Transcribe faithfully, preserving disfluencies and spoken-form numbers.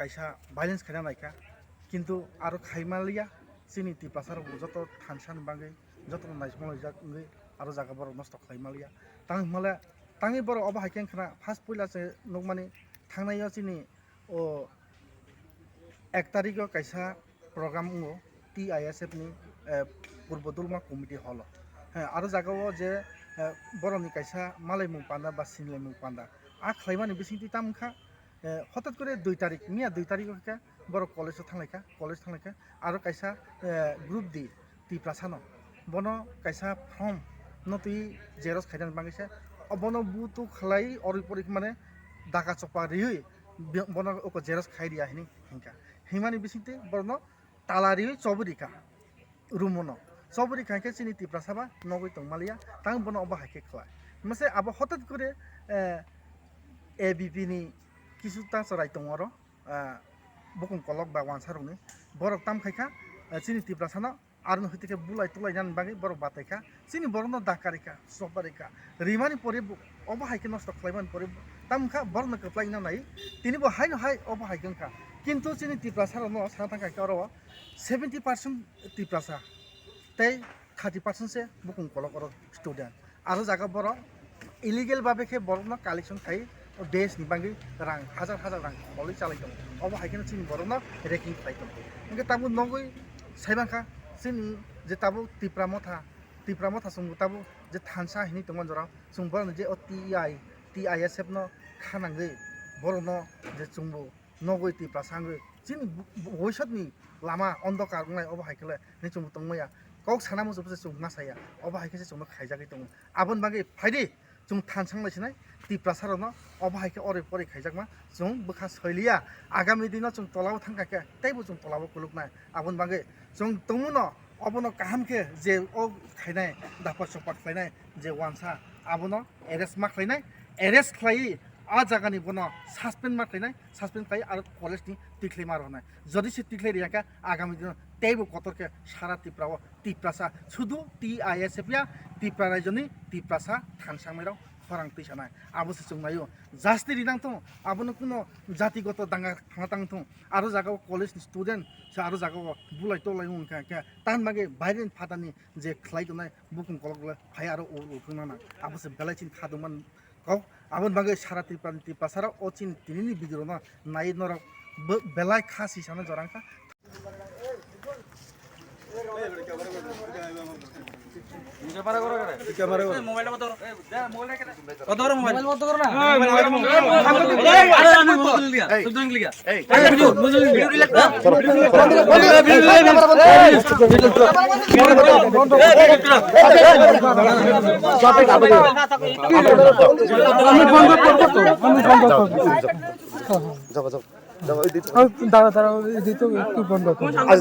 kaisa violence khaina nai kha. Kintu aro khaima liya, chini Tiprasa rok joto thansa ni bagwi, joto no naismalaijak wngwi aro jaga borok nosto khlaima liya. Tang hwnmale, tangwi borok obo hai khe wngkhana first puila se nukmani thangnai o chini o ek tarik o kaisa program wngo T I S F ni, eh, Purbo Dulma Committee hall o. He, aro jaga o je, eh, borok ni kaisa malaimung panda ba sinlaimung panda. A khlaimani bisingtwi tamo wngkha, eh, hotat kore dui tarik, miya dui tarik o khe borok college o thanglaikha, college thanglaikha. Aro kaisa, eh, group di Tiprasa no. Bono kaisa form no twi xerox khainani bagwi se. Obono butu khlai oroi poroi mane daka chokpa riwi bi-, bono oko xerox khai riya hini hinkha. Himani bisingtwi borokno tala riwi chobwi rikha. Room o no. Chobwi rikha hinkhe chini Tiprasa ba nogwi tongmaliya. Tang bono obo hai khe khlai. Mase abo hotat kore, eh, A B P ni kisu ta chwrai tongo oro, eh, bukung kolok ba wansa rokni. Borok tam khaikha, eh, chini Tiprasa no Aro no hwtwi khe bulai tulai nani bagwi borok batai kha. Chini borok no dakari kha, sopari kha. Rimani pore bo, obo hai khe nosto khlaimani pore bo. Tamo kha borok no kwplai na nai. Tini bo hai no hai obo hai khe wngkha. Kintu chini Tiprasa rok no sana thang kha khe oro seventy percent Tiprasa. Tei thirty percent se bukung kolok oro student. Aro jaga borok illegal babe khe borok no collection khai, base ni bagwi rang hajar hajar rang kholwi chalai tongo. Obo hai kheno chini borok no ragging khlai tongo. Hingkhe tabuk nogwi sai mankha chini je tabuk Tipra Motha, Tipra Motha chwng tabuk je thansa hinwi tongmani jora chwng borok ni je o T I, T I S F no kha nangwi borok no je chwngbo nogwi Tiprasa wngwi chini bo-, bo-, boisot ni lama ondokar wngnai obo hai khe le hinwi chwngbo tongmaya. Kok sana muchung se chwng ma saya. Obo hai khe se chwngno khaijagwi tongo. Aboni bagwi phai di, chwng thansa wnglai sinai Tiprasa rokno obo hai khe oroi poroi khaijakma chwng bwkha soiliya. Agami dino chwng tolao thangkha khe teibo chwng tolao kuluknai. Aboni bagwi chwng tongmano obono kaham khe je o khainai dapha sopha khlainai je wansa abono arrest ma khlainai, arrest khlaiwi a jagani bono suspend ma khlainai, suspend khlaiwi aro college ni tikhlai ma rwnai. Jodi se tikhlai riya khe agami dino teibo kotor khe sara Tripura o Tiprasa, sudu T I S F ya, Tripura raijo ni Tiprasa thansa wngnai rok khorang twi sanai. Abo se chwng naio. Justice rinang thung, abono kuno jatigoto danga thangna tang thung. Aro jaga o college ni student se aro jaga o bulai tolai wng kha khe, tan bagwi baire ni phatani je khlai tongnai bukung kolok le phai aro u, u thung nang. Abo se belai chini khadung man kok. Aboni bagwi sara Tripura ni Tiprasa rok o chini tini ni video no nai norok bo-, belai kha si sana jorang kha. যাও, যাও, যাও, এই দিকে। আরে, দাঁড়া, দাঁড়া, এই দিকে তো একটু বন্ধ করো। আজ